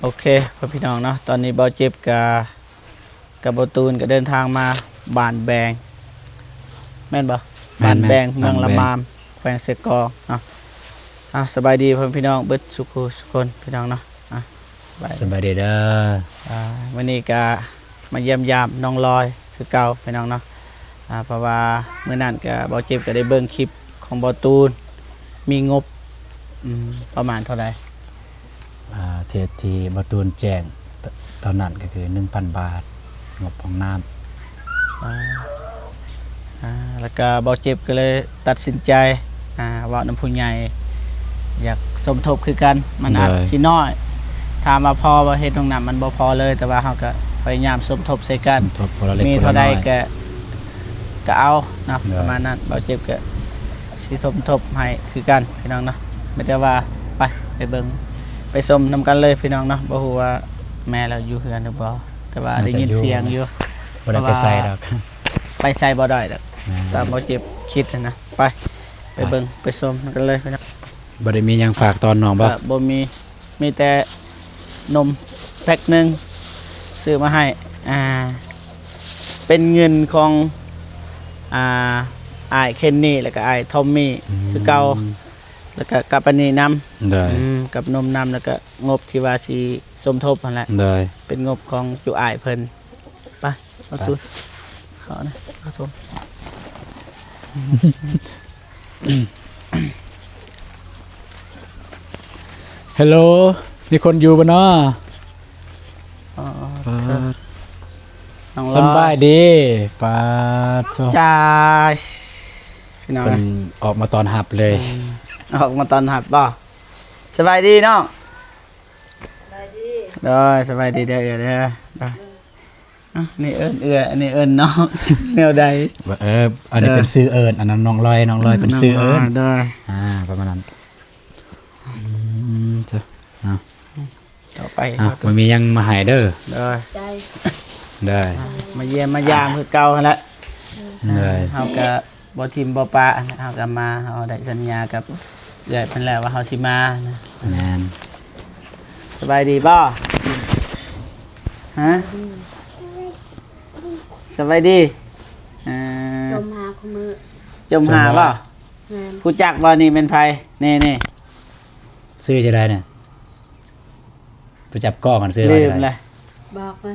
ໂອເຄ ພໍ່ພີ່ນ້ອງເນາະ ຕອນນີ້ບ່າວເຈັບກະ ກັບບ່າວຕູນກະເດີນທາງມາບ້ານແບງ ແມ່ນບໍ່? ແມ່ນໆ ບ້ານແບງ ເມືອງລະມາມ ແຂວງເຊກອງເນາະ. ອ່າ ສະບາຍດີພໍ່ພີ່ນ້ອງເບິດສູ່ຄູ່ສູ່ຄົນພີ່ນ້ອງເນາະ. ອ່າ ສະບາຍດີເດີ. ອ່າ ມື້ນີ້ກະມາຢ້ຽມຢາມນ້ອງລອຍຄືເກົ່າພີ່ນ້ອງເນາະ. ອ່າ ເພາະວ່າມື້ນັ້ນກະບ່າວເຈັບກະໄດ້ເບິ່ງຄລິບຂອງບ່າວຕູນ ມີງົບ ອືມ ປະມານເທົ່າໃດ? ອ່າ ທີ່ ທີ່ບ່າວຕູນແຈ້ງ ຕ- ຕອນນັ້ນກະຄືໜຶ່ງພັນບາດ ງົບຫ້ອງນ້ຳ. ອ່າ ອ່າ ແລ້ວກະບ່າວເຈັບກະເລີຍຕັດສິນໃຈ ອ່າ ເວົ້ານຳຜູ້ໃຫຍ່ ຢາກສົມທົບຄືກັນ ມັນອາດ ໂດຍ ຊິນ້ອຍ ຖາມວ່າພໍບໍ່? ເຮັດຫ້ອງນ້ຳມັນບໍ່ພໍເລີຍ ແຕ່ວ່າເຮົາກະພະຍາຍາມສົມທົບໃສ່ກັນ ສົມທົບຄົນລະເລັກ ມີເທົ່າໃດກະ ກະເອົາເນາະ ໂດຍ ປະມານນັ້ນ. ບ່າວເຈັບກະຊິສົມທົບໃຫ້ຄືກັນພີ່ນ້ອງເນາະ. ມີແຕ່ວ່າໄປ ໄປເບິ່ງ ໄປຊົມນຳກັນເລີຍພີ່ນ້ອງເນາະ. ບໍ່ຮູ້ວ່າແມ່ລາວຢູ່ເຮືອນຫຼືບໍ່ ແຕ່ວ່າໄດ້ຍິນສຽງຢູ່ ບໍ່ໄດ້ໄປໃສດອກ ເພາະວ່າໄປໃສບໍ່ໄດ້ດອກ ແມ່ນ ຕາມບ່າວເຈັບຄິດຫັ້ນນະ. ໄປ ໄປເບິ່ງ ໄປຊົມນຳກັນເລີຍພີ່ນ້ອງ. ບໍ່ໄດ້ມີຫຍັງຝາກຕ້ອນນ້ອງບໍ່? ກະບໍ່ມີ ມີແຕ່ນົມແພັກໜຶ່ງ ຊື້ມາໃຫ້ ອ່າ ເປັນເງິນຂອງ ອ່າ ອ້າຍເຄນນີ ແລ້ວກະອ້າຍທອມມີ ອືມ ຄືເກົ່າ ແລ້ວກະກັບອັນນີ້ນຳ ໂດຍ ອືມ ກັບນົມນຳ ແລ້ວກະງົບທີ່ວ່າຊິສົມທົບຫັ້ນແຫຼະ ໂດຍ ເປັນງົບຂອງຈຸອ້າຍເພິ່ນ. ໄປ ເອົາ ໄປ ຕູ້ ເຂົ້ານະ ເຂົ້າຊົມ. ເຮລໂລ ມີຄົນຢູ່ບໍ່ເນາະ? ອໍ ປາດ ນ້ອງລອຍ ສະບາຍດີ. ປາດໂທ້ ຈ້າ ພີ່ນ້ອງ ເພິ່ນອອກມາຕ້ອນຮັບເລີຍ ອືມ ອອກມາຕ້ອນຮັບບໍ່? ສະບາຍດີນ້ອງ ສະບາຍດີ ໂດຍ ສະບາຍດີເດີ ເອື້ອຍເດີ ໂດຍ. ອ່ະ ນີ້ເອີ້ນເອື້ອຍ ອັນນີ້ເອີ້ນນ້ອງ ແນວໃດ? ເອີ ອັນນີ້ເປັນຊື່ເອີ້ນ ອັນນັ້ນນ້ອງລອຍ ນ້ອງລອຍເປັນຊື່ເອີ້ນ ໂດຍ ອ່າ ປະມານນັ້ນ. ອືມ ຈ້ະ ເອົາ ຕໍ່ໄປ ອ່ະ ບໍ່ມີຫຍັງມາໃຫ້ເດີ ໂດຍ ໃຈ ໂດຍ ອ່າ ມາຢ້ຽມມາຢາມຄືເກົ່າຫັ້ນແຫຼະ ໂດຍ ເຮົາກະ ບໍ່ຖິ້ມບໍ່ປະ ເຮົາກະມາ ເຮົາໄດ້ສັນຍາກັບເອື້ອຍເພິ່ນແລ້ວວ່າເຮົາຊິມານະ ແມ່ນ. ສະບາຍດີບໍ່? ຮະ? ສະບາຍດີ ເອີ ຈົ່ມຫາຄູ່ມື້ ຈົ່ມຫາບໍ່? ແມ່ນ ຮູ້ຈັກບໍ່ ນີ້ແມ່ນໃຜ? ນີ້ ນີ້ ຊື່ຈັ່ງໃດນະ? ໄປຈັບກ້ອງກັນ ຊື່ວ່າຈັ່ງໃດ? ລືມແລ້ວ ບອກມາ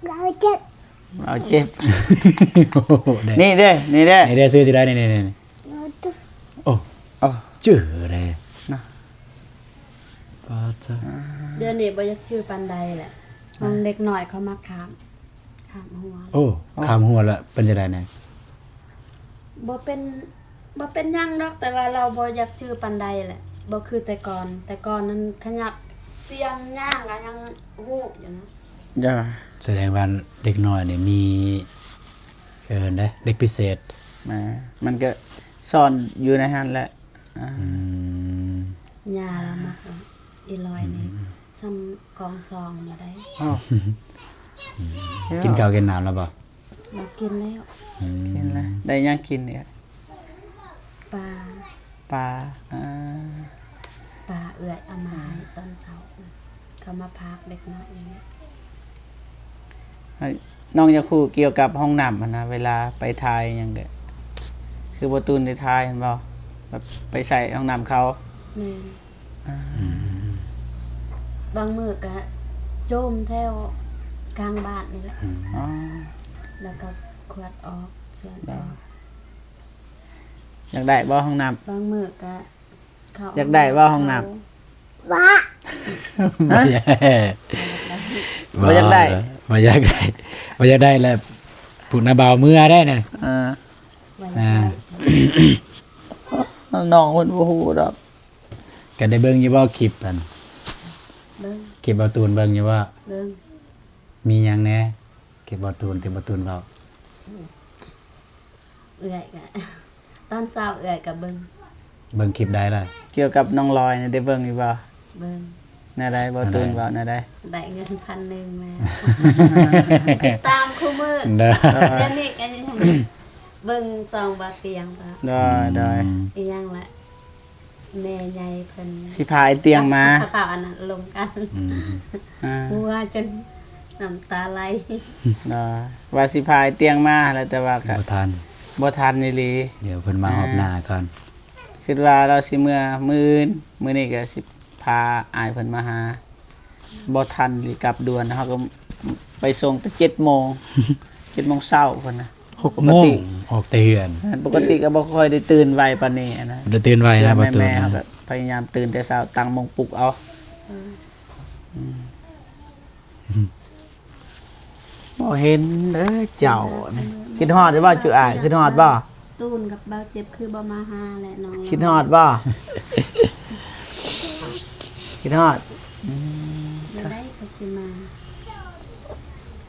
ເອົາເຈັບ ເອົາເຈັບ ໂອ້ໂຫ ນີ້ເດ້ ນີ້ເດ້ ນີ້ເດ້ ຊື່ຈັ່ງໃດ ນີ້ ນີ້ ນີ້ ໂອ້ ໂອ້ ຈື່ເດ້ນະ ປາດເທີ ອ່າ ດຽວນີ້ບໍ່ຢາກຈື່ປານໃດແຫຼະ ຂອງເດັກນ້ອຍເຂົາມັກຂ້າມ ຂ້າມຮົ້ວ ໂອ້ ຂ້າມຮົ້ວລະເປັນຈັ່ງໃດແດ່? ບໍ່ເປັນ ບໍ່ເປັນຫຍັງດອກ ແຕ່ວ່າລາວບໍ່ຢາກຈື່ປານໃດແຫຼະ ບໍ່ຄືແຕ່ກ່ອນ ແຕ່ກ່ອນນັ້ນຂະໜາດສຽງຍ່າງກະຍັງຮູ້ຢູ່ນະ ສະແດງວ່າເດັກນ້ອຍນີ້ມີ ເອີ້ນເດ້ ເດັກພິເສດ ແມ່ນ ມັນກະສອນຢູ່ໃນຫັ້ນແຫຼະ ອ່າ ອືມ ຍ່າລາວມັກ ອີຫຼອຍນີ້ ອືມ ສ່ຳກອງສອງບໍ່ໄດ້ ໂອ້ ອືມ ກິນເຂົ້າກິນນ້ຳແລ້ວບໍ່? ບໍ່ກິນແລ້ວ ອືມ ກິນແລ້ວ ໄດ້ຫຍັງກິນນີ້? ປາ ປາ ອ່າ ປາເອື້ອຍເອົາມາໃຫ້ຕອນເຊົ້າ ເຂົາມາພາກເດັກນ້ອຍນີ້ ນ້ອງຢາກຮູ້ກ່ຽວກັບຫ້ອງນ້ຳຫັ້ນນະ ເວລາໄປຖ່າຍຫຍັງກະ ຄືບໍ່ຕູນໄດ້ຖ່າຍຫັ້ນບໍ່? ແບບໄປໃສ່ຫ້ອງນ້ຳເຂົາ ແມ່ນ ອ່າ ອືມ ບາງມື້ກະໂຈມແຖວກາງບ້ານນີ້ແຫຼະ ອືມ ອໍ ແລ້ວກະຂວດອອກ ສວນອອກ ຢາກໄດ້ບໍ່ຫ້ອງນ້ຳ? ບາງມື້ກະເຂົ້າ ຢາກໄດ້ບໍ່ຫ້ອງນ້ຳ? ບໍ່ ຮະ? ບໍ່ຢາກ ບໍ່ຢາກໄດ້ ບໍ່ຢາກໄດ້ ບໍ່ຢາກໄດ້ແລ້ວ ຜູ້ນາບ່າວເມືອໄດ້ນະ ເອີ ບໍ່ຢາກໄດ້ ອ່າ ນ້ອງເພິ່ນບໍ່ຮູ້ດອກ ກະໄດ້ເບິ່ງຢູ່ບໍ່ຄລິບຫັ້ນ? ເບິ່ງ ຄລິບບ່າວຕູນເບິ່ງຢູ່ບໍ່? ເບິ່ງ ມີຫຍັງແດ່? ຄລິບບ່າວຕູນ ທີ່ບ່າວຕູນເວົ້າ ເອື້ອຍກະ ຕອນເຊົ້າເອື້ອຍກະເບິ່ງ ເບິ່ງຄລິບໃດລະ? ກ່ຽວກັບນ້ອງລອຍນີ້ໄດ້ເບິ່ງຢູ່ບໍ່? ເບິ່ງ ແນວໃດ? ບ່າວຕູນເວົ້າແນວໃດ? ໄດ້ເງິນພັນໜຶ່ງແລ້ວ ຕິດຕາມຄູ່ມື້ ເດີ ດຽວນີ້ກະຍັງເບິ່ງຊ່ອງບ່າວຕຽງ ໂດຍ ໂດຍ ອີຫຍັງລະ? ແມ່ໃຫຍ່ເພິ່ນ ຊິພາໄອ້ຕຽງມາ ກັບສະພາບອັນນັ້ນລົມກັນ ອືມ ອ່າ ຫົວຈົນນ້ຳຕາໄຫຼ ເນາະ ວ່າຊິພາໄອ້ຕຽງມາແລ້ວ ແຕ່ວ່າກໍບໍ່ທັນ ບໍ່ທັນອີ່ຫຼີ ດຽວເພິ່ນມາຮອບໜ້າກ່ອນ ຄິດວ່າລາວຊິເມືອມື້ອື່ນ ມື້ນີ້ກໍຊິພາອ້າຍເພິ່ນມາຫາ ບໍ່ທັນ ຫຼືກັບດ່ວນ ເຮົາກໍໄປສົ່ງແຕ່ເຈັດໂມງ ເຈັດໂມງເຊົ້າພຸ້ນນະ ຫົກໂມງ ປົກກະຕິອອກແຕ່ເຮືອນ ແມ່ນ ປົກກະຕິກໍບໍ່ຄ່ອຍໄດ້ຕື່ນໄວປານນີ້ນະ ບໍ່ໄດ້ຕື່ນໄວນະ ແມ່ ແມ່ເຮົາກໍພະຍາຍາມຕື່ນແຕ່ເຊົ້າ ຕັ້ງໂມງປຸກເອົາ ອືມ ອືມ ບໍ່ເຫັນເດີເຈົ້ານີ້ ຄິດຮອດຢູ່ບໍ່ຈຸອ້າຍ ຄິດຮອດບໍ່? ຕູນກັບບ່າວເຈັບຄືບໍ່ມາຫາແຫຼະນ້ອງ ຄິດຮອດບໍ່? ຄິດຮອດ ອືມ ມື້ໃດກໍຊິມາ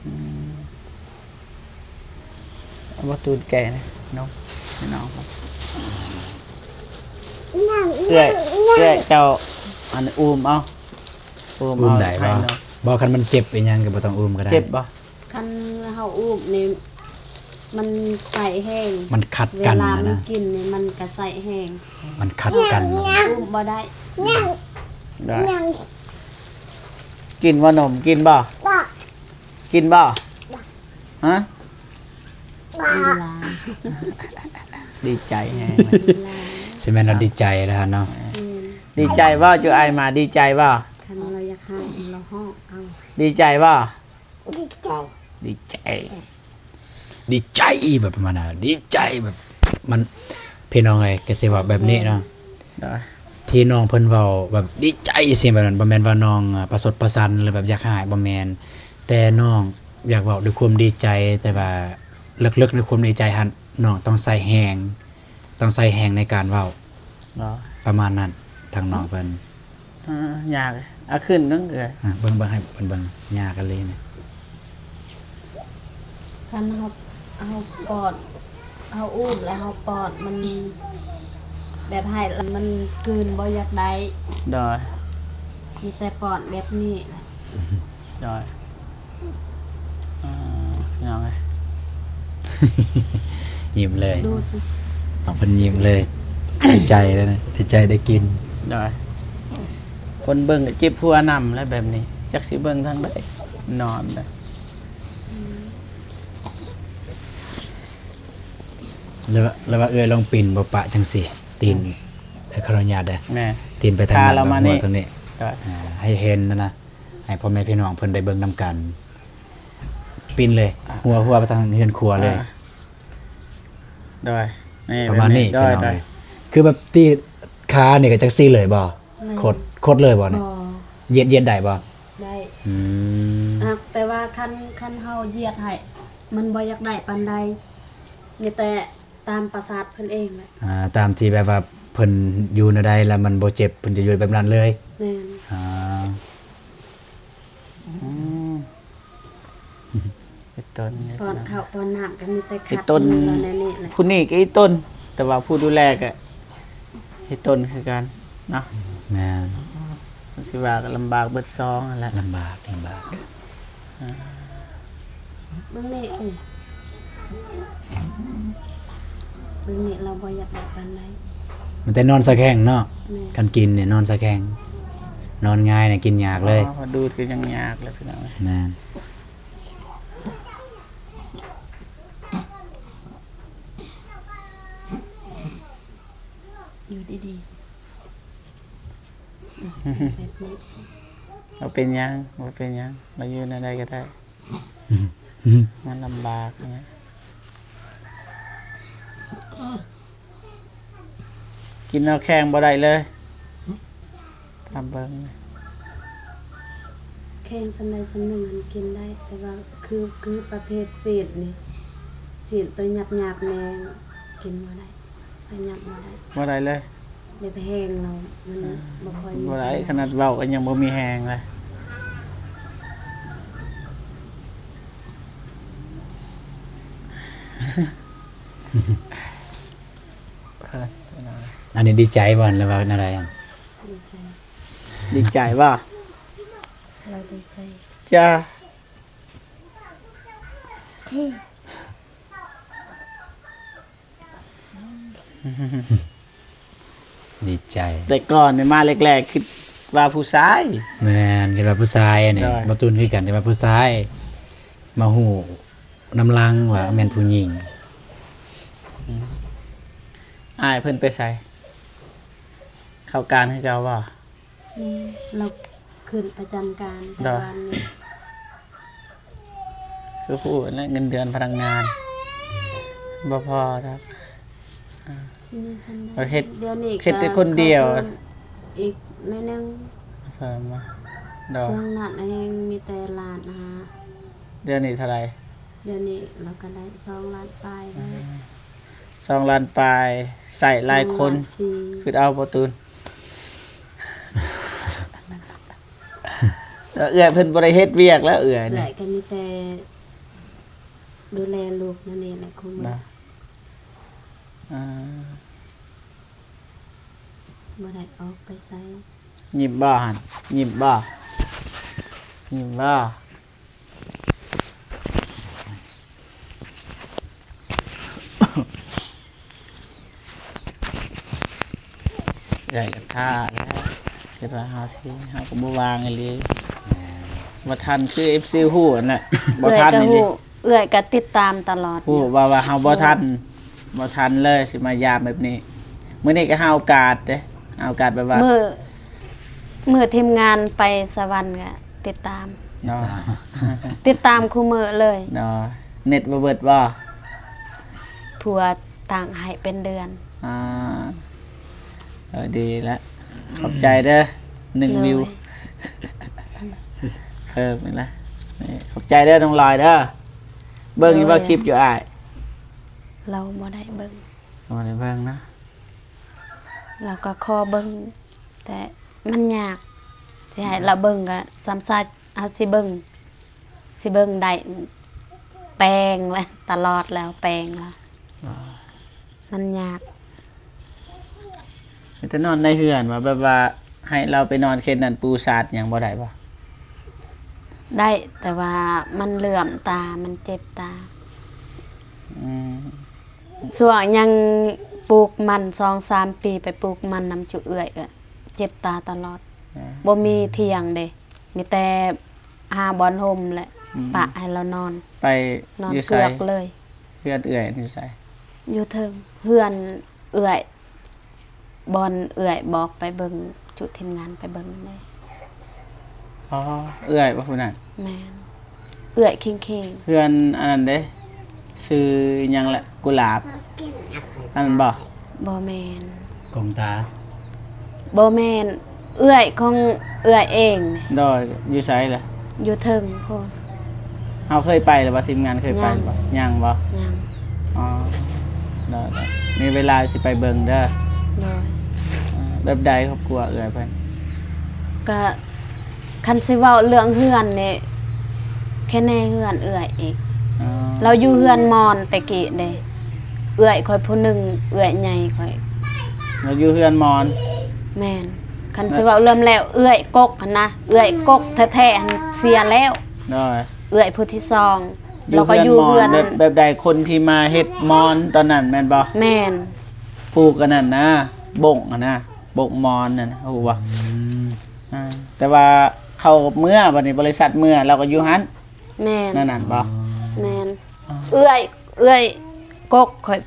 ອືມ ເອົາບໍ່ຕູນແກ່ນີ້ນ້ອງ ໃຫ້ນ້ອງ ເອື້ອຍ ເອື້ອຍເຈົ້າ ອັນ ອຸ້ມເອົາ ອຸ້ມ ອຸ້ມໄດ້ບໍ່? ບໍ່ ຄັນມັນເຈັບອີ່ຫຍັງກໍບໍ່ຕ້ອງອຸ້ມກໍໄດ້ ເຈັບບໍ່? ຄັນເຮົາອູບນີ້ ມັນໃຊ້ແຮງ ມັນຂັດກັນນະ ເວລາມັນກິນນີ້ມັນກະໃຊ້ແຮງ ມັນຂັດກັນ ອຸບບໍ່ໄດ້ ໄດ້ ກິນບໍ່ນົມ ກິນບໍ່ ກິນບໍ່ ຮະ ດີໃຈແຮງ ຊິແມ່ນລາວດີໃຈແລ້ວຫັ້ນເນາະ ອືມ ດີໃຈບໍ່? ຈຸອ້າຍມາດີໃຈບໍ່? ຄັນວ່າລາວຢາກຮ້ອງ ລາວຮ້ອງເອົາ ດີໃຈບໍ່? ດີໃຈ ດີໃຈ ດີໃຈແບບປະມານນັ້ນ ດີໃຈແບບ ມັນ ພີ່ນ້ອງເອີຍ ກໍຊິເວົ້າແບບນີ້ເນາະ ໂດຍ ທີ່ນ້ອງເພິ່ນເວົ້າແບບດີໃຈ ຊິແບບນັ້ນ ບໍ່ແມ່ນວ່ານ້ອງ ອ່າ ປະຊົດປະຊັນ ຫຼືແບບຢາກຮ້າຍ ບໍ່ແມ່ນ ແຕ່ນ້ອງຢາກເວົ້າດ້ວຍຄວາມດີໃຈ ແຕ່ວ່າເລິກໆໃນຄວາມດີໃຈຫັ້ນ ນ້ອງຕ້ອງໃຊ້ແຮງ ຕ້ອງໃຊ້ແຮງໃນການເວົ້າ ເນາະ ປະມານນັ້ນ ທາງນ້ອງເພິ່ນ ອ່າ ຍາກ ເອົາຂຶ້ນເບິ່ງເອື້ອຍ ອ່າ ເບິ່ງ ເບິ່ງໃຫ້ເພິ່ນເບິ່ງ ຍາກອີ່ຫຼີນີ້ ຄັນເຮົາ ເຮົາປ້ອນ ເຮົາອູບແລ້ວເຮົາປ້ອນ ມັນແບບໃຫ້ ມັນກືນບໍ່ຢາກໄດ້ ໂດຍ ມີແຕ່ປ້ອນແບບນີ້ແຫຼະ ໂດຍ ອ່າ ພີ່ນ້ອງເອີຍ ຍິ້ມເລີຍ ດູດ ເອົາ ເພິ່ນຍິ້ມເລີຍ ດີໃຈແລ້ວນະ ດີໃຈໄດ້ກິນ ໂດຍ ຄົນເບິ່ງກໍເຈັບຫົວນຳແລ້ວແບບນີ້ ຈັກຊິເບິ່ງທາງໃດ ນອນແລ້ວ ຫຼືວ່າ ຫຼືວ່າເອື້ອຍລອງປິ່ນບໍ່ປະຈັ່ງຊີ້ ຕີນ ເອື້ອຍຂໍອະນຸຍາດເດີ ແມ່ນ ຕີນໄປທາງນັ້ນ ແລ້ວຫົວທາງນີ້ ໂດຍ ອ່າ ໃຫ້ເຫັນນະ ໃຫ້ພໍ່ແມ່ພີ່ນ້ອງເພິ່ນໄດ້ເບິ່ງນຳກັນ ປິ່ນເລີຍ ອ່າ ຫົວ ຫົວໄປທາງເຮືອນຄົວເລີຍ ອ່າ ໂດຍ ນີ້ ປະມານນີ້ ໂດຍ ພີ່ນ້ອງ ໂດຍ ເອີຍ ຄືແບບຕີຂານີ້ກໍຈັ່ງຊີ້ເລີຍບໍ່? ແມ່ນ ຄົດ ຄົດເລີຍບໍ່ນີ້? ບໍ່ ຢຽດ ຢຽດໄດ້ບໍ່? ໄດ້ ອືມ ອ່າ ແຕ່ວ່າຄັນ ຄັນເຮົາຢຽດໃຫ້ ມັນບໍ່ຢາກໄດ້ປານໃດ ມີແຕ່ ຕາມປະສາດເພິ່ນເອງແຫຼະ ອ່າ ຕາມທີ່ແບບວ່າເພິ່ນຢູ່ແນວໃດແລ້ວມັນບໍ່ເຈັບ ເພິ່ນຈະຢູ່ແບບນັ້ນເລີຍ ແມ່ນ ອ່າ ອືມ ອີ່ຕົນ ປ້ອນເຂົ້າປ້ອນນ້ຳກໍມີແຕ່ຂັດມືລາວແນວນີ້ແຫຼະ ຜູ້ນີ້ກໍອີ່ຕົນ ແຕ່ວ່າຜູ້ດູແລກໍອີ່ຕົນຄືກັນເນາະ ແມ່ນ ຄືວ່າກໍລຳບາກເບິດສອງຫັ້ນແຫຼະ ລຳບາກ ລຳບາກ ອ່າ ເບິ່ງນີ້ ເອີ ເບິ່ງນີ້ລາວບໍ່ຢາກໄດ້ປານໃດ ມັນແຕ່ນອນສະແຂ້ງເນາະ ແມ່ນ ຄັນກິນນີ້ນອນສະແຂ້ງ ນອນຫງາຍນີ້ກິນຍາກເລີຍ ອໍ ດູດກໍຍັງຍາກເລີຍພີ່ນ້ອງ ແມ່ນ ຢູ່ດີໆ ແບບນີ້ ບໍ່ເປັນຫຍັງ ບໍ່ເປັນຫຍັງ ລາວຢູ່ແນວໃດກໍໄດ້ ມັນລຳບາກນະ ກິນເອົາແຂງບໍ່ໄດ້ເລີຍ ຕາມເບິ່ງ ແຂງສ່ຳໃດສ່ຳໜຶ່ງຫັ້ນກິນໄດ້ ແຕ່ວ່າຄື ຄືປະເພດຊີ້ນນີ້ ຊີ້ນໂຕຫຍາບໆແດ່ ກິນບໍ່ໄດ້ ໄປຫຍັບບໍ່ໄດ້ ບໍ່ໄດ້ເລີຍ ແບບແຮງແລ້ວມັນ ອ່າ ບໍ່ຄ່ອຍມີ ບໍ່ໄດ້ ຂະໜາດເວົ້າກໍຍັງບໍ່ມີແຮງເລີຍ ອັນນີ້ດີໃຈບໍ່ ຫຼືວ່າແນວໃດ? ດີໃຈ ດີໃຈບໍ່? ລາວດີໃຈ ຈ້າ. ດີໃຈ. ແຕ່ກ່ອນນີ້ມາແລກໆ ຄິດວ່າຜູ້ຊາຍ. ແມ່ນ, ຄິດວ່າຜູ້ຊາຍນີ້. ໂດຍ. ບໍ່ຕູນຄືກັນ, ຄິດວ່າຜູ້ຊາຍ ມາຮູ້ນຳຫຼັງວ່າແມ່ນຜູ້ຍິງ. ອືມ. ອ້າຍເພິ່ນໄປໃສ? ເຂົ້າການຄືເກົ່າບໍ່? ແມ່ນ, ລາວຂຶ້ນປະຈຳການແຕ່ວານນີ້. ຄືຮູ້ແຫຼະ ເງິນເດືອນພະນັກງານບໍ່ພໍດອກ. ຊິມີສ່ຳໃດ? ເຮັດ ດຽວນີ້ ເຮັດແຕ່ຄົນດຽວ ກໍເພີ່ມອີກໜ້ອຍໜຶ່ງ. ເພີ່ມມາ. ໂດຍ. ຊ່ວງນັ້ນແຮງມີແຕ່ລ້ານຫ້າ. ດຽວນີ້ເທົ່າໃດ? ດຽວນີ້ລາວກໍໄດ້ສອງລ້ານປາຍແລ້ວ. ອືມ. ສອງລ້ານປາຍ ໃຊ້ຫຼາຍຄົນ. ສອງລ້ານສີ່. ຄິດເອົາບໍ່ຕູນ? ເອື້ອຍເພິ່ນບໍ່ໄດ້ເຮັດວຽກແລ້ວ ເອື້ອຍ ເອື້ອຍກໍມີແຕ່ດູແລລູກນັ້ນເອງແຫຼະ ຄຸມ. ນະ. ອ່າ. ບໍ່ໄດ້ອອກໄປໃສ. ຍິ້ມບໍ່ຫັ້ນ? ຍິ້ມບໍ່? ຍິ້ມບໍ່? ເອື້ອຍກໍຖ້າແລ້ວ ຄິດວ່າເຮົາຊິ ເຮົາກໍບໍ່ວ່າງອີ່ຫຼີ. ບໍ່ທັນ ຄືເອັຟຊີຮູ້ຫັ້ນແຫຼະ ບໍ່ທັນ. ເອື້ອຍກໍຮູ້ ເອື້ອຍກໍຕິດຕາມຕະຫຼອດ. ຮູ້ວ່າ ວ່າເຮົາບໍ່ທັນ ບໍ່ທັນເລີຍຊິມາຢາມແບບນີ້. ມື້ນີ້ກໍຫາໂອກາດເດ້ ຫາໂອກາດແບບວ່າ ມື້ ມື້ທີມງານໄປສະຫວັນກໍຕິດຕາມ. ເນາະ. ຕິດຕາມ ຕິດຕາມຄູ່ມື້ເລີຍ. ເນາະ. ເນັດບໍ່ເບິດບໍ່? ຜົວຕັ້ງໃຫ້ເປັນເດືອນ. ອ່າ. ເອີ ດີລະ. ຂອບໃຈເດີ ໜຶ່ງ ໂດຍ ວິວ ເພີ່ມນີ້ລະ. ນີ້ ຂອບໃຈເດີ ນ້ອງລອຍເດີ. ເບິ່ງຢູ່ບໍ່ ໂດຍ ຄລິບຢູ່ອ້າຍ? ລາວບໍ່ໄດ້ເບິ່ງ. ບໍ່ໄດ້ເບິ່ງນະ. ລາວກໍຂໍເບິ່ງ ແຕ່ມັນຍາກ ຊິໃຫ້ລາວເບິ່ງກໍສ່ຳຊາກເຮົາຊິເບິ່ງ ຊິເບິ່ງໄດ້ແປງແຫຼະ ຕະຫຼອດແລ້ວ ແປງແລ້ວ. ອໍ. ມັນຍາກ. ມີແຕ່ນອນໃນເຮືອນວ່າ ແບບວ່າໃຫ້ລາວໄປນອນເຂດນັ້ນ ປູສາດຫຍັງບໍ່ໄດ້ບໍ່? ໄດ້ ແຕ່ວ່າມັນເຫຼື້ອມຕາ ມັນເຈັບຕາ. ອືມ. ຊ່ວງຍັງປູກມັນ ສອງສາມປີ ໄປປູກມັນນຳຈຸເອື້ອຍ ກໍເຈັບຕາຕະຫຼອດ. ອ່າ. ບໍ່ມີຖຽງເດ້ ມີແຕ່ຫາບ່ອນຮົ່ມແຫຼະ ອືມ ປະໃຫ້ລາວນອນ. ໄປນອນເກືອກເລີຍ. ເຮືອນເອື້ອຍຢູ່ໃສ? ຢູ່ເທິງ ເຮືອນເອື້ອຍ ບ່ອນເອື້ອຍບອກໄປເບິ່ງ ຈຸທີມງານໄປເບິ່ງເລີຍ. ອໍ ເອື້ອຍບໍ່ຜູ້ນັ້ນ? ແມ່ນ ເອື້ອຍເຄັ່ງໆ. ເຮືອນອັນນັ້ນເດ້ ຊື່ຫຍັງລະ? ກຸຫຼາບ ອັນນັ້ນບໍ່? ບໍ່ແມ່ນ. ກົງຕາ? ບໍ່ແມ່ນ. ເອື້ອຍຂອງເອື້ອຍເອງ. ໂດຍ. ຢູ່ໃສລະ? ຢູ່ເທິງພຸ້ນ. ເຮົາເຄີຍໄປແລ້ວບໍ່? ທີມງານເຄີຍໄປບໍ່? ຍັງ. ຍັງບໍ່? ຍັງ. ອໍ ໂດຍໆ ມີເວລາຊິໄປເບິ່ງເດີ. ໂດຍ. ເອີ ແບບໃດຄອບຄົວເອື້ອຍເພິ່ນ? ກະ ຄັນຊິເວົ້າເລື່ອງເຮືອນນີ້ ແຄ່ແນ່ເຮືອນເອື້ອຍອີກ. ອໍ ລາວຢູ່ເຮືອນມອນແຕ່ກີ້ເດ້ ເອື້ອຍຂ້ອຍຜູ້ໜຶ່ງ ເອື້ອຍໃຫຍ່ຂ້ອຍ. ລາວຢູ່ເຮືອນມອນ? ແມ່ນ. ຄັນຊິເວົ້າເລື່ອງແລ້ວ ເອື້ອຍກົກຫັ້ນນະ ເອື້ອຍກົກແທ້ໆຫັ້ນເສຍແລ້ວ. ໂດຍ. ເອື້ອຍຜູ້ທີສອງ ລາວກໍຢູ່ເຮືອນ ແບບ ແບບໃດ? ຄົນທີ່ມາເຮັດມອນຕອນນັ້ນແມ່ນບໍ່? ແມ່ນ. ປູກອັນນັ້ນນະ ບົ້ງຫັ້ນນະ ບົ້ງມອນນັ້ນ ຮູ້ບໍ່? ອືມ. ອ່າ ແຕ່ວ່າເຂົາເມືອ ບັດນີ້ບໍລິສັດເມືອ ລາວກໍຢູ່ຫັ້ນ. ແມ່ນ. ແນວນັ້ນບໍ່? ອໍ ແມ່ນ. ອໍ ເອື້ອຍ ເອື້ອຍກົກຂ້ອຍ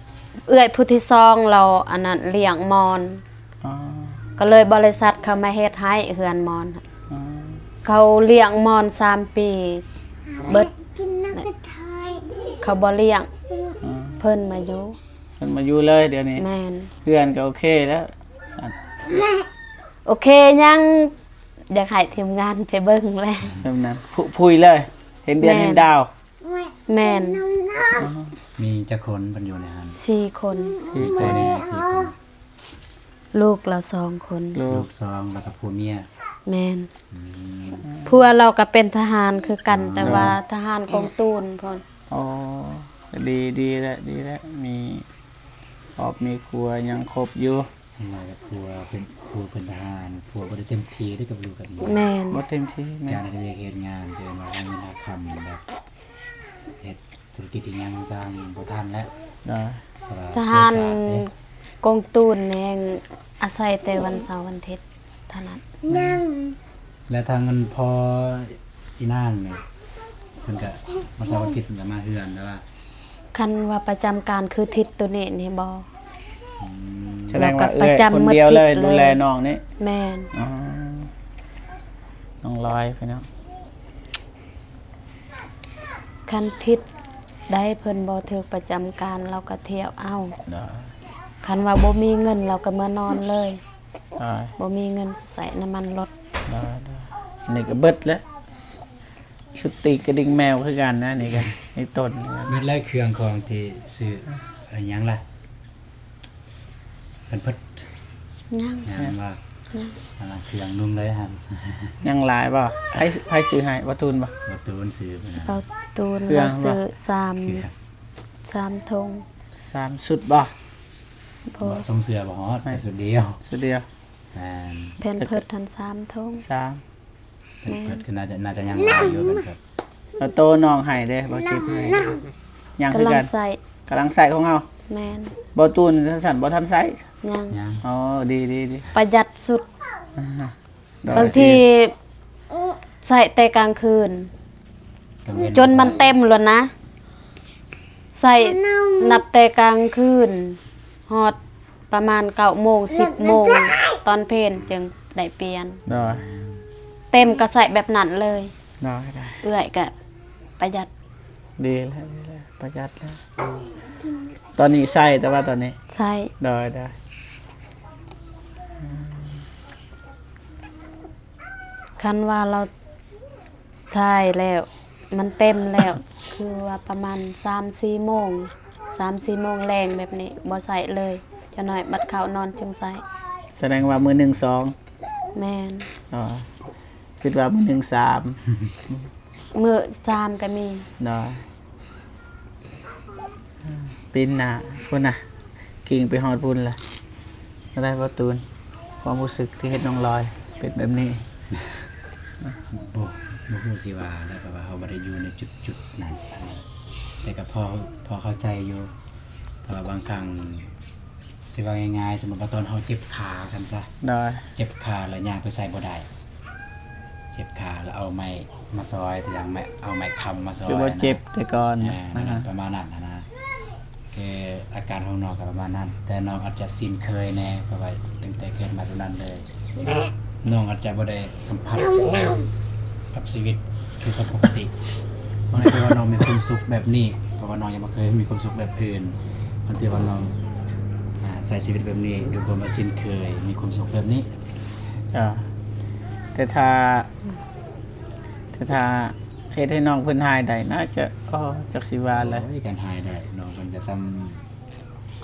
ເອື້ອຍຜູ້ທີສອງ ລາວອັນນັ້ນລ້ຽງມອນ. ອໍ ກໍເລີຍບໍລິສັດເຂົາມາເຮັດໃຫ້ເຮືອນມອນ. ອໍ ເຂົາລ້ຽງມອນສາມປີເບິດ ເຂົາບໍ່ລ້ຽງ. ອໍ ເພິ່ນມາຢູ່ ເພິ່ນມາຢູ່ເລີຍດຽວນີ້. ແມ່ນ. ເຮືອນກໍໂອເຄແລ້ວ. ໂອເຄຍັງ ຢາກໃຫ້ທີມງານໄປເບິ່ງແຫຼະ. ແບບນັ້ນ ຜຸ ຜຸຍເລີຍ ເຫັນເດືອນເຫັນດາວ. ແມ່ນ. ອໍ ມີຈັກຄົນເພິ່ນຢູ່ໃນຫັ້ນ? ສີ່ຄົນ. ສີ່ຄົນ. ພໍ່ແມ່ສີ່ຄົນ. ລູກລາວສອງຄົນ. ລູກສອງ ແລ້ວກໍຜົວເມຍ. ແມ່ນ. ອືມ. ຜົວລາວກໍເປັນທະຫານຄືກັນ ອໍ ແຕ່ວ່າທະຫານກົງຕູນພຸ້ນ. ອໍ ກໍດີ ດີແຫຼະ ດີແຫຼະ ມີຄອບມີຄົວຍັງຄົບຢູ່. ສ່ວນຫຼາຍກໍຜົວເປັນ ຜົວເປັນທະຫານ ຜົວບໍ່ໄດ້ເຕັມທີ່ເດ້ກັບລູກກັບເມຍ. ແມ່ນ. ບໍ່ເຕັມທີ່. ແມ່ນ. ການເຮັດວຽກເຮັດງານ ເອີ້ນວ່າຫາເງິນຫາຄຳ ແບບເຮັດທຸລະກິດອີ່ຫຍັງຕ່າງໆ ບໍ່ທັນແລ້ວ. ໂດຍ. ເພາະວ່າທະຫານ ສ່ວຍສາດເດ້ ກົງຕູນແມ່ນອາໄສແຕ່ວັນເສົາວັນອາທິດເທົ່ານັ້ນ. ແລ້ວທາງອັນພໍ່ອີນາງນີ້ ເພິ່ນກະວັນເສົາວັນອາທິດເພິ່ນກະມາເຮືອນ ແຕ່ວ່າ ຄັນວ່າປະຈຳການຄືທິດໂຕນີ້ນີ້ບໍ່. ອືມ ສະແດງວ່າເອື້ອຍຄົນດຽວເລີຍດູແລນ້ອງນີ້. ແມ່ນ. ອໍ ນ້ອງລອຍພີ່ນ້ອງ. ຄັນທິດໃດເພິ່ນບໍ່ຖືກປະຈຳການ ລາວກໍທ່ຽວເອົາ. ຄັນວ່າບໍ່ມີເງິນ ລາວກໍເມືອນອນເລີຍ. ບໍ່ມີເງິນໃສ່ນ້ຳມັນລົດ. ນີ້ກໍເບິດແລ້ວ ຊຸດຕີກະດິ່ງແມວຄືກັນນະ ນີ້ກໍໃນຕົ້ນ. ເບິດແລ້ວເຄື່ອງຂອງທີ່ຊື້ ອີຫຍັງລະ ແພມເພິດ. ຍັງ ຍັງວ່າ ຍັງ ອັນນັ້ນເຄື່ອງນຸ່ງເລີຍຫັ້ນ. ຍັງຫຼາຍບໍ່? ໃຜ ໃຜຊື້ໃຫ້? ບ່າວຕູນບໍ່? ບ່າວຕູນຊື້. ບ່າວຕູນ ເຄື່ອງລາວຊື້ສາມ ສາມຖົງ. ສາມຊຸດບໍ່? ບໍ່ ສົ່ງເສື້ອບໍ່ຮອດ ແຕ່ຊຸດດຽວ. ຊຸດດຽວ. ແມ່ນ. ແພມເພິດຫັ້ນສາມຖົງ. ສາມ ແມ່ນ. ເພິດກໍໜ້າຈະ ໜ້າຈະຍັງຫຼາຍຢູ່ ເພິດ. ແລ້ວໂຕນ້ອງໃຫ້ເດ້ ບໍ່ຈິບໃຫ້? ຍັງຄືກັນ. ກຳລັງໃຊ້ ກຳລັງໃຊ້ຂອງເຮົາ. ແມ່ນ. ບໍ່ຕູນຊັ້ນບໍ່ທັນໃຊ້? ຍັງ. ອໍ ດີໆໆ ປະຢັດສຸດ. ບາງທີໃຊ້ແຕ່ກາງຄືນ ກາງເວັນ ຈົນມັນເຕັມແລ້ວນະ. ໃຊ້ນັບແຕ່ກາງຄືນຮອດ ປະມານເກົ້າໂມງ ສິບໂມງ ຕອນເພນຈຶ່ງໄດ້ປ່ຽນ. ໂດຍ. ເຕັມກໍໃຊ້ແບບນັ້ນເລີຍ. ໂດຍ ໂດຍ. ເອື້ອຍກໍປະຢັດ. ດີແລ້ວ ດີແລ້ວ ປະຢັດແລ້ວ. ຕອນນີ້ໃຊ້ ແຕ່ວ່າຕອນນີ້ໃຊ້. ໂດຍ ໂດຍ. ຄັນວ່າລາວ ຖ່າຍແລ້ວ ມັນເຕັມແລ້ວ ຄືວ່າປະມານສາມສີ່ໂມງ ສາມສີ່ໂມງແລງແບບນີ້ ບໍ່ໃຊ້ເລີຍ. ຈັກໜ້ອຍບັດເຂົ້ານອນຈຶ່ງໃຊ້. ສະແດງວ່າມື້ໜຶ່ງສອງ. ແມ່ນ. ອໍ ຄິດວ່າມື້ໜຶ່ງສາມ. ມື້ສາມກໍມີ. ເນາະ. ປີນໜ້າພຸ້ນນະ ກິ້ງໄປຮອດພຸ້ນລະ. ແນວໃດ ບ່າວຕູນ ຄວາມຮູ້ສຶກທີ່ເຫັນນ້ອງລອຍເປັນແບບນີ້? ບໍ່ ບໍ່ຮູ້ຊິວ່າແລ້ວ ເພາະວ່າເຮົາບໍ່ໄດ້ຢູ່ໃນຈຸດໆນັ້ນ. ແຕ່ກໍພໍ ພໍເຂົ້າໃຈຢູ່ ເພາະວ່າບາງຄັ້ງ ຊິເວົ້າງ່າຍໆ ສົມມຸດວ່າຕອນເຮົາເຈັບຂາຊັ້ນຊະ. ໂດຍ. ເຈັບຂາແລ້ວຍ່າງໄປໃສບໍ່ໄດ້ ເຈັບຂາແລ້ວເອົາໄມ້ມາຊອຍ ຕົວຢ່າງໄມ້ ເອົາໄມ້ຄ້ຳມາຊອຍ. ຄືວ່າເຈັບແຕ່ກ່ອນ. ອ່າ ປະມານນັ້ນຫັ້ນນະ. ຄືອາການຂອງນ້ອງກໍປະມານນັ້ນ ແຕ່ນ້ອງອາດຈະຊິນເຄີຍແດ່ ເພາະວ່າຕັ້ງແຕ່ເກີດມາເທົ່ານັ້ນເລີຍ. ນ້ອງອາດຈະບໍ່ໄດ້ສຳຜັດກັບຊີວິດຄືຄົນປົກກະຕິ. ມັນຖືວ່ານ້ອງມີຄວາມສຸກແບບນີ້ ເພາະວ່ານ້ອງຍັງບໍ່ເຄີຍມີຄວາມສຸກແບບອື່ນ. ມັນຖືວ່ານ້ອງ ອ່າ ໃຊ້ຊີວິດແບບນີ້ດ້ວຍຄວາມວ່າຊິນເຄີຍ ມີຄວາມສຸກແບບນີ້. ເຈົ້າ. ແຕ່ຖ້າ ແຕ່ຖ້າເຮັດໃຫ້ນ້ອງເພິ່ນຫາຍໄດ້ ໜ້າຈະ ອໍ ຈັກຊິວ່າແຫຼະ. ໂອ້ຍ ຄັນຫາຍໄດ້ ນ້ອງເພິ່ນກໍສ່ຳ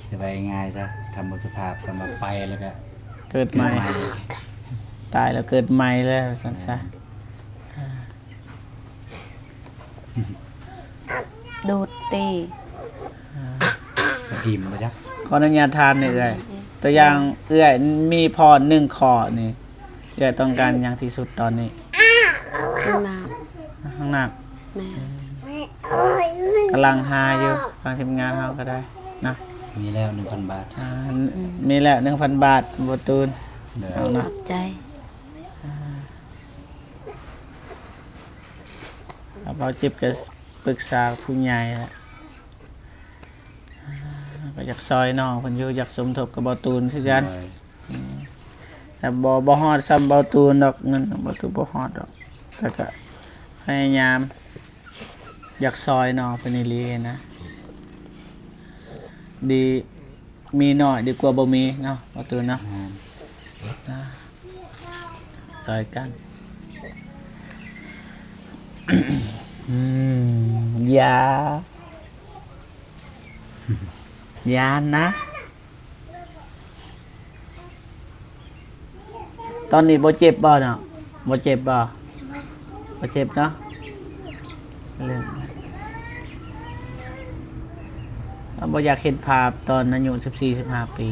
ຊິວ່າງ່າຍຊະ ຄຳໝົດສະພາບ ສ່ຳວ່າໄປແລ້ວກໍເກີດໃໝ່ ເກີດໃໝ່ ຕາຍແລ້ວເກີດໃໝ່ແລ້ວ ວ່າຊັ້ນຊະ. ອ່າ ດູດຕີ ອ່າ ອີ່ມບໍ່ຈັກ. ຂໍອະນຸຍາດຖາມນີ້ເອື້ອຍ ຕົວຢ່າງເອື້ອຍມີພອນໜຶ່ງຂໍ້ນີ້ ເອື້ອຍຕ້ອງການຫຍັງທີ່ສຸດຕອນນີ້? ຫ້ອງນ້ຳ. ຫ້ອງນ້ຳ. ແມ່ນ. ກຳລັງຫາຢູ່ ທາງທີມງານເຮົາກໍໄດ້ເນາະ. ມີແລ້ວໜຶ່ງພັນບາດ. ອ່າ ອືມ ມີແລ້ວໜຶ່ງພັນບາດ ບໍ່ຕູນ. ເອີ ເອົາເນາະ ຂອບໃຈ. ອ່າ ເຮົາເຈັບກໍປຶກສາຜູ້ໃຫຍ່ແຫຼະ ກໍຢາກຊ່ອຍນ້ອງເພິ່ນຢູ່ ຢາກສົມທົບກັບບ່າວຕູນຄືກັນ. ໂດຍ. ອືມ ແຕ່ບໍ່ ບໍ່ຮອດສ່ຳບ່າວຕູນດອກ ເງິນຂອງບ່າວຕູນບໍ່ຮອດດອກ ແຕ່ກໍພະຍາຍາມ ຢາກຊ່ອຍນ້ອງເພິ່ນອີ່ຫຼີນະ ດີ ມີໜ້ອຍດີກວ່າບໍ່ມີເນາະ ບ່າວຕູນເນາະ. ແມ່ນ. ອ່າ ຊ່ອຍກັນ. ອືມ ຢ່າ ຢ່ານະ. ຕອນນີ້ບໍ່ເຈັບບໍ່ເນາະ? ບໍ່ເຈັບບໍ່? ບໍ່ເຈັບເນາະ. ເລື່ອງ ເຮົາບໍ່ຢາກເຫັນພາບຕອນອາຍຸສິບສີ່ ສິບຫ້າປີ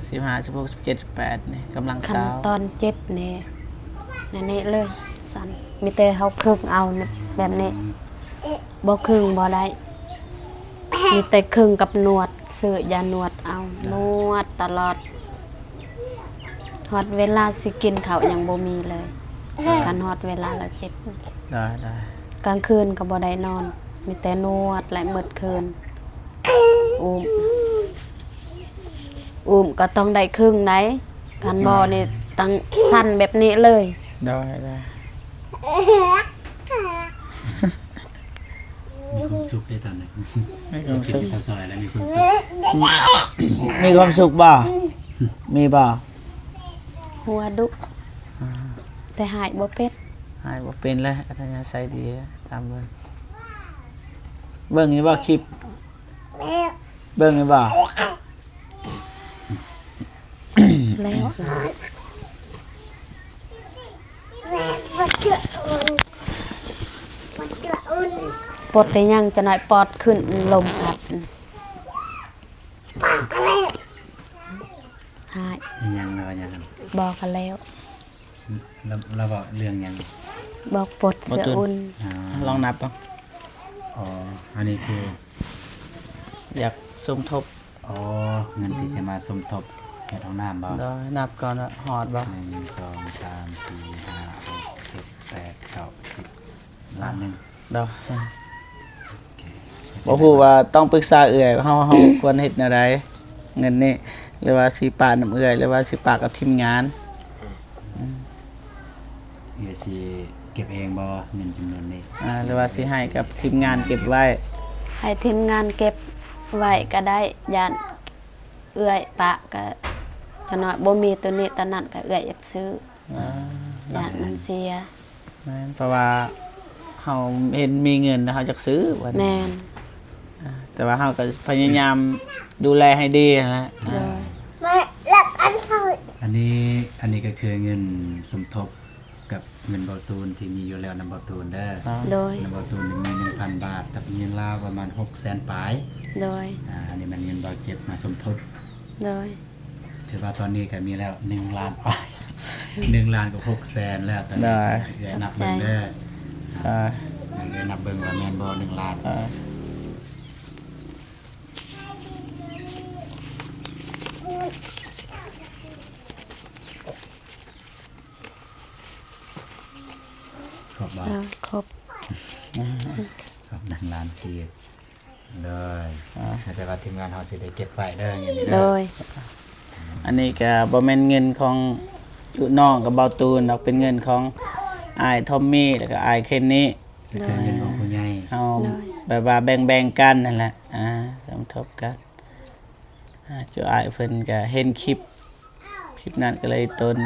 ສິບຫ້າ ສິບຫົກ ສິບເຈັດ ສິບແປດນີ້ ກຳລັງສາວ. ຕອນເຈັບນີ້ ແນວນີ້ເລີຍ ສັ່ນ ມີແຕ່ເຮົາເຄິ່ງເອົາແບບນີ້ ບໍ່ເຄິ່ງບໍ່ໄດ້ ມີແຕ່ເຄິ່ງກັບນວດ ຊື້ຢານວດເອົາ ນວດຕະຫຼອດ ຮອດເວລາຊິກິນເຂົ້າຍັງບໍ່ມີເລີຍ ຄັນຮອດເວລາແລ້ວເຈັບ. ໄດ້ໆ ກາງຄືນກໍບໍ່ໄດ້ນອນ ມີແຕ່ນວດແຫຼະໝົດຄືນ ອຸ້ມ ອຸ້ມກໍຕ້ອງໄດ້ຄຶ່ງໃດ໋ ຄັນບໍ່ນີ້ຕັ້ງສັ່ນແບບນີ້ເລີຍ. ໄດ້ໆ ມີຄວາມສຸກເດ້ຕອນນີ້ ມີຄວາມສຸກ ເປັນຕາຊ່ອຍແລ້ວມີຄວາມສຸກ ມີຄວາມສຸກບໍ່? ມີບໍ່? ຫົວດຸ ອ່າ ແຕ່ຮ້າຍບໍ່ເປັນ ຮ້າຍບໍ່ເປັນແຫຼະ ອັດທະຍາໄສດີ ຕາມເບິ່ງ ເບິ່ງຢູ່ບໍ່ຄລິບ? ເບິ່ງຢູ່ບໍ່? ແລ້ວ ປົດໄດ້ຍັງ ຈະໜ້ອຍປອດຂຶ້ນ ລົມພັດ ຫາຍ ອີຫຍັງ ລາວວ່າຫຍັງ? ບອກກັນແລ້ວ ລາວ ລາວເວົ້າເລື່ອງຫຍັງ? ບອກປົດເສື້ອອຸ່ນ ອ່າ ລອງນັບເບິ່ງ. ອໍ ອັນນີ້ຄື ຢາກສົມທົບ ອໍ ເງິນທີ່ຈະມາສົມທົບເຮັດຫ້ອງນ້ຳບໍ່? ໂດຍ ນັບກ່ອນວ່າຮອດບໍ່? ໜຶ່ງ ສອງ ສາມ ສີ່ ຫ້າ ຫົກ ເຈັດ ແປດ ເກົ້າ ສິບ ລ້ານໜຶ່ງ ໂດຍ ໂອເຄ ບໍ່ຮູ້ວ່າຕ້ອງປຶກສາເອື້ອຍ ເຮົາ ເຮົາຄວນເຮັດແນວໃດ ເງິນນີ້ ຫຼືວ່າຊິປະນຳເອື້ອຍ ຫຼືວ່າຊິປະກັບທີມງານ? ອືມ ເອື້ອຍຊິເກັບເອງບໍ່ ເງິນຈຳນວນນີ້? ອ່າ ຫຼືວ່າຊິໃຫ້ກັບທີມງານເກັບໄວ້? ໃຫ້ທີມງານເກັບໄວ້ກໍໄດ້ ຢ້ານເອື້ອຍປະ ກໍຈະໜ້ອຍບໍ່ມີໂຕນີ້ໂຕນັ້ນ ກໍເອື້ອຍຢາກຊື້ ອ່າ ຢ້ານມັນເສຍ. ແມ່ນ ເພາະວ່າເຮົາເຫັນມີເງິນແລ້ວເຮົາຢາກຊື້ ແມ່ນ ອ່າ ແຕ່ວ່າເຮົາກໍພະຍາຍາມດູແລໃຫ້ດີຫັ້ນແຫຼະ. ໂດຍ ອ່າ ອັນນີ້ ອັນນີ້ກໍຄືເງິນສົມທົບກັບເງິນເບົາຕູນທີ່ມີຢູ່ແລ້ວນຳເບົາຕູນເດີ. ໂດຍ ນຳເບົາຕູນມີໜຶ່ງພັນບາດ ກັບເງິນລາວປະມານຫົກແສນປາຍ. ໂດຍ ອ່າ ອັນນີ້ແມ່ນເງິນເບົາເຈັບມາສົມທົບ. ໂດຍ ຖືວ່າຕອນນີ້ກໍມີແລ້ວໜຶ່ງລ້ານປາຍ ໜຶ່ງລ້ານກັບຫົກແສນແລ້ວຕອນນີ້. ໂດຍ ເອື້ອຍນັບເບິ່ງເດີ ອ່າ ເອື້ອຍນັບເບິ່ງວ່າແມ່ນບໍ່ໜຶ່ງລ້ານ. ອ່າ ຄົບບໍ່? ອ່າ ຄົບ ຄົບໜຶ່ງລ້ານກີບ. ໂດຍ ອ່າ ແຕ່ວ່າທີມງານເຮົາຊິໄດ້ເກັບໄວ້ເດີ ເງິນນີ້ເດີ. ໂດຍ ອັນນີ້ກໍບໍ່ແມ່ນເງິນຂອງລູກນ້ອງກັບເບົາຕູນດອກ ເປັນເງິນຂອງອ້າຍທອມມີ ແລ້ວກໍອ້າຍເຄນນີ. ໂດຍ ເປັນເງິນຂອງຜູ້ໃຫຍ່ ເຮົາ ໂດຍ ແບບວ່າແບ່ງໆກັນຫັ້ນແຫຼະ ອ່າ ສົມທົບກັນ. ອ່າ ຈຸອ້າຍເພິ່ນກໍເຫັນຄລິບ ຄລິບນັ້ນກໍເລີຍຕົນ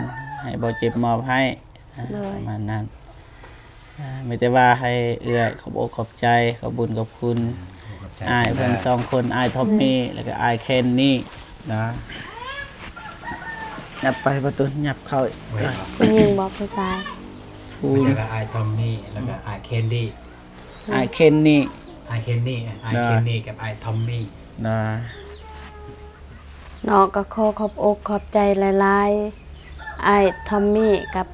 ໃຫ້ເບົາເຈັບມອບໃຫ້ ໂດຍ ປະມານນັ້ນ. ອ່າ ມີແຕ່ວ່າໃຫ້ເອື້ອຍຂອບອົກຂອບໃຈ ຂອບບຸນຂອບຄຸນ ອ່າ ຂອບໃຈອ້າຍເພິ່ນ ເພິ່ນສອງຄົນ ອ້າຍທອມມີ ໂດຍ ແລ້ວກໍອ້າຍເຄນນີນະ. ຫຍັບໄປປະຕູ ຫຍັບເຂົ້າອີກ. ຜູ້ຍິງບໍ່ຜູ້ຊາຍ? ຜູ້ ມີແຕ່ວ່າອ້າຍທອມມີ ແລ້ວກໍອ້າຍເຄນດີ. ອ້າຍເຄນນີ ອ້າຍເຄນນີ ອ້າຍເຄນນີກັບອ້າຍທອມມີ. ນ້ອງກໍຂໍຂອບອົກຂອບໃຈຫຼາຍໆ ອ້າຍທອມມີກັບ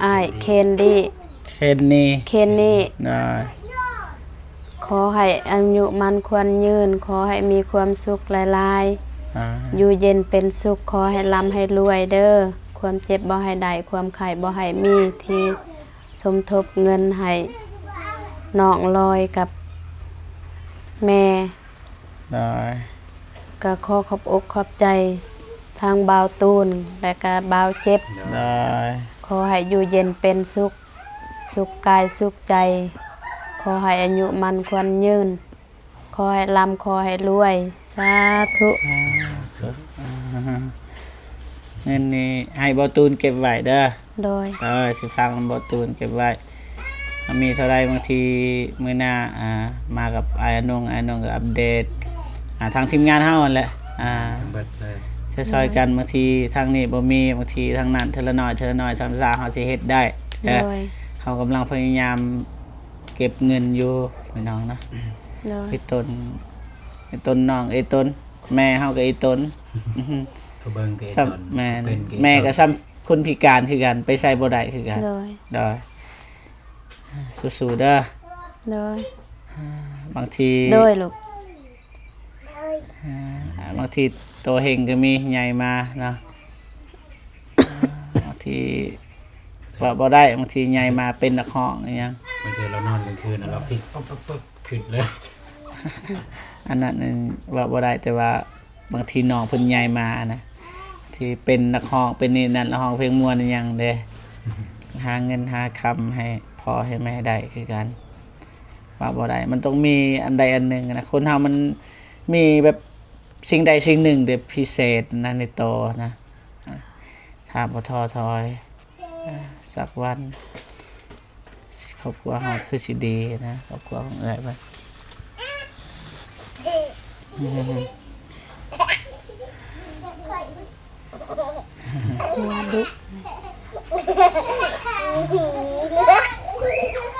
ອ້າຍເຄນດີ ເຄນນີ ເຄນນີ. ຂໍໃຫ້ອາຍຸໝັ້ນຂວັນຍືນ ຂໍໃຫ້ມີຄວາມສຸກຫຼາຍໆ ຢູ່ເຢັນເປັນສຸກ ຂໍໃຫ້ລ່ຳໃຫ້ລວຍເດີ ຄວາມເຈັບບໍ່ໃຫ້ໄດ້ ຄວາມໄຂ້ບໍ່ໃຫ້ມີ ທີ່ ສົມທົບເງິນໃຫ້ນ້ອງລອຍກັບແມ່. ໂດຍ ກໍຂໍຂອບອົກຂອບໃຈທາງບ່າວຕູນ ແລະກະບ່າວເຈັບ. ໂດຍ ຂໍໃຫ້ຢູ່ເຢັນເປັນສຸກ ສຸກກາຍສຸກໃຈ ຂໍໃຫ້ອາຍຸໝັ້ນຂວັນຍືນ ຂໍໃຫ້ລ່ຳ ຂໍໃຫ້ລວຍ ສາທຸ. ເງິນນີ້ໃຫ້ບ່າວຕູນເກັບໄວ້ເດີ. ໂດຍ ເອີ ຊິຝາກນຳບ່າວຕູນເກັບໄວ້ ມີເທົ່າໃດບາງທີມື້ໜ້າ ອ່າ ມາກັບອ້າຍອານົງ ອ້າຍອານົງກໍອັບເດດ ອ່າ ທາງທີມງານເຮົາຫັ້ນແຫຼະ ອ່າ ເບິດເລີຍ ຊ່ອຍໆກັນ. ບາງທີທາງນີ້ບໍ່ມີ ບາງທີທາງນັ້ນ ເທື່ອລະໜ້ອຍ ເທື່ອລະໜ້ອຍ ສ່ຳຊາເຮົາຊິເຮັດໄດ້. ໂດຍ ເຮົາກຳລັງພະຍາຍາມ ເກັບເງິນຢູ່ພີ່ນ້ອງເນາະ. ໂດຍ ເອີຕົນ ເອີຕົນນ້ອງ ເອີຕົນ ແມ່ເຮົາກໍເອີຕົນ ຜູ້ເບິ່ງກໍເອີຕົນ ແມ່ນ ແມ່ກໍສ່ຳຄົນພິການຄືກັນ ໄປໃສບໍ່ໄດ້ຄືກັນ. ໂດຍ ໂດຍ ສູ້ໆເດີ. ໂດຍ ບາງທີ ໂດຍລູກ. ອ່າ ບາງທີໂຕເຮັງກໍມີໃຫຍ່ມາເນາະ ບາງທີເວົ້າບໍ່ໄດ້ ບາງທີໃຫຍ່ມາເປັນນັກຮ້ອງອີ່ຫຍັງ ບາງເທື່ອລາວນອນກາງຄືນນະ ລາວພິກປຶບໆໆ ຂຶ້ນເລີຍ ອັນນັ້ນເວົ້າບໍ່ໄດ້ ແຕ່ວ່າບາງທີນ້ອງເພິ່ນໃຫຍ່ມານະ ທີ່ເປັນນັກຮ້ອງ ເປັນນີ້ນັ້ນ ຮ້ອງເພງມ່ວນອີ່ຫຍັງເດ້ ຫາເງິນຫາຄຳໃຫ້ພໍ່ໃຫ້ແມ່ໄດ້ຄືກັນ ເວົ້າບໍ່ໄດ້ ມັນຕ້ອງມີອັນໃດອັນໜຶ່ງນະ ຄົນເຮົາມັນມີແບບສິ່ງໃດສິ່ງໜຶ່ງທີ່ພິເສດນະ ໃນໂຕນະ ຖ້າບໍ່ທໍ້ຖອຍ ອາ ສັກວັນ ຄອບຄົວເຮົາຄືຊິດີນະ ຄອບຄົວຂອງເອື້ອຍເພິ່ນ ຫົວດຸ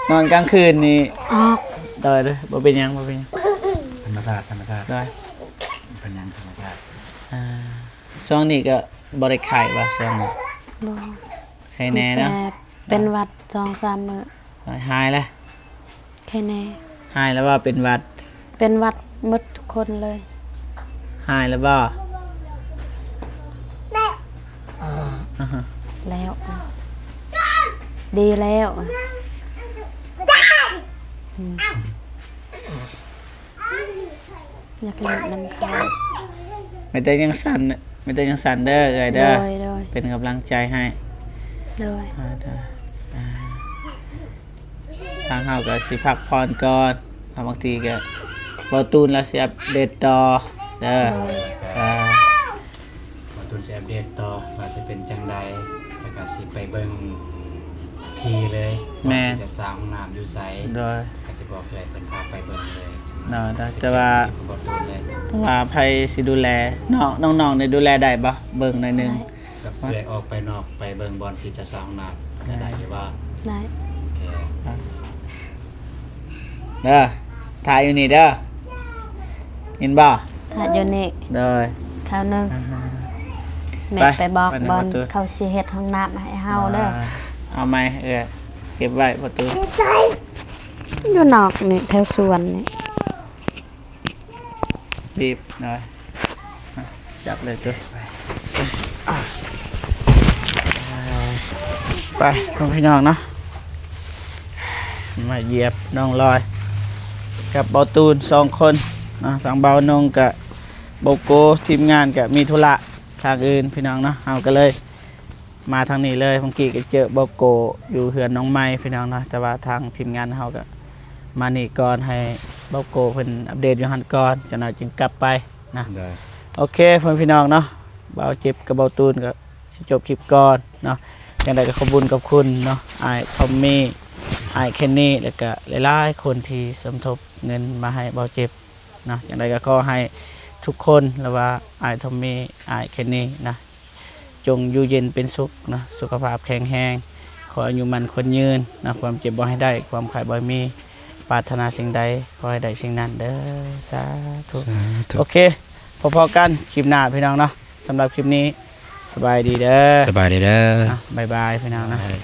ນອນກາງຄືນນີ້ ອອກ ໂດຍ ໂດຍ ບໍ່ເປັນຫຍັງ ບໍ່ເປັນຫຍັງ ທຳມະຊາດ ທຳມະຊາດ ໂດຍ ເປັນຫຍັງ ທຳມະຊາດ ອ່າ ຊ່ວງນີ້ກໍບໍ່ໄດ້ໄຂ້ບໍ່ ຊ່ວງນີ້? ບໍ່ ໄຂ້ແນ່ເນາະ ມີແຕ່ເປັນຫວັດສອງສາມມື້ ຫາຍແລ້ວ ໄຂ້ແນ່ ຫາຍແລ້ວບໍ່ ເປັນຫວັດ? ເປັນຫວັດໝົດທຸກຄົນເລີຍ ຫາຍແລ້ວບໍ່? ແລ້ວ ດີແລ້ວ ອືມ ຢາກຫຼິ້ນນຳເຂົາ ມີແຕ່ຍັງສັ່ນ ມີແຕ່ຍັງສັ່ນເດີເອື້ອຍເດີ ໂດຍ ໂດຍ ເປັນກຳລັງໃຈໃຫ້ ໂດຍ ອ່າ ໂດຍ ອ່າ ທາງເຮົາກໍຊິພັກຜ່ອນກ່ອນ ບາງທີກໍ ເວົ້າຕູນລາວຊິອັບເດດຕໍ່ເດີ ໂດຍ ອ່າ ເວົ້າຕູນຊິອັບເດດຕໍ່ວ່າຊິເປັນຈັ່ງໃດ ແລ້ວກໍຊິໄປເບິ່ງທີ່ເລີຍ ແມ່ນ ວ່າຈະສ້າງຫ້ອງນ້ຳຢູ່ໃສ ໂດຍ ກໍຊິບອກເອື້ອຍເພິ່ນພາໄປເບິ່ງເລີຍ ໂດຍ ໂດຍ ແຕ່ວ່າ ເວົ້າຕູນເລີຍ ແຕ່ວ່າໃຜຊິດູແລ ນ້ອງ ນ້ອງໆນີ້ດູແລໄດ້ບໍ່? ເບິ່ງໜ້ອຍໜຶ່ງ ໄດ້ ກັບເອື້ອຍອອກໄປນອກ ໄປເບິ່ງບ່ອນທີ່ຈະສ້າງຫ້ອງນ້ຳ ກໍໄດ້ຢູ່ບໍ່? ໄດ້ ໂອເຄ ເດີ ຖ້າຢູ່ນີ້ເດີ ຍິນບໍ່? ຖ້າຢູ່ນີ້ ໂດຍ ຄາວໜຶ່ງ ອ່າຮະ ແມ່ໄປບອກ ໄປ ບ່ອນ ປະຕູ ເຂົາຊິເຮັດຫ້ອງນ້ຳໃຫ້ເຮົາເດີ ອ່າ ເອົາໄມ້ເອື້ອຍ ເກັບໄວ້ປະຕູ ຢູ່ນອກນີ້ ແຖວສວນນີ້. ບີບໜ້ອຍ ຈັບເລີຍເຕີ ໄປ ພີ່ນ້ອງເນາະ ມາຢຽບນ້ອງລອຍກັບເບົາຕູນສອງຄົນເນາະ ທາງເບົານົງກະບໍ່ໂກ ທີມງານກະມີທຸລະທາງອື່ນ ພີ່ນ້ອງເນາະ ເຮົາກະເລີຍ ມາທາງນີ້ເລີຍ ເມື່ອກີ້ກໍເຈີເບົາໂກຢູ່ເຮືອນນ້ອງໃໝ່ພີ່ນ້ອງເນາະ ແຕ່ວ່າທາງທີມງານເຮົາກໍມານີ້ກ່ອນ ໃຫ້ເບົາໂກເພິ່ນອັບເດດຢູ່ຫັ້ນກ່ອນ ຈັກໜ້ອຍຈຶ່ງກັບໄປນະ ໂອເຄ ພໍ່ແມ່ພີ່ນ້ອງເນາະ ບ່າວເຈັບກັບເບົາຕູນກໍຊິຈົບຄລິບກ່ອນເນາະ ຈັ່ງໃດກໍຂອບບຸນຂອບຄຸນເນາະ ອ້າຍທອມມີ ອ້າຍແຄນນີ ແລ້ວກໍຫຼາຍໆຄົນທີ່ສົມທົບເງິນມາໃຫ້ບ່າວເຈັບ ເນາະ ຈັ່ງໃດກໍຂໍໃຫ້ທຸກຄົນ ຫຼືວ່າອ້າຍທອມມີ ອ້າຍແຄນນີນະ ຈົ່ງຢູ່ເຢັນເປັນສຸກເນາະ ສຸຂະພາບແຂງແຮງ ຂໍອາຍຸໝັ້ນຂວັນຍືນເນາະ ຄວາມເຈັບບໍ່ໃຫ້ໄດ້ ຄວາມໄຂ້ບໍ່ໃຫ້ມີ ປາດຖະໜາສິ່ງໃດ ຂໍໃຫ້ໄດ້ສິ່ງນັ້ນເດີ ສາທຸ ສາທຸ ໂອເຄ ພໍ້ໆກັນຄລິບໜ້າພີ່ນ້ອງເນາະ ສຳລັບຄລິບນີ້ ສະບາຍດີເດີ ສະບາຍດີເດີ ອ່ະ ບາຍບາຍພີ່ນ້ອງເນາະ ບາຍ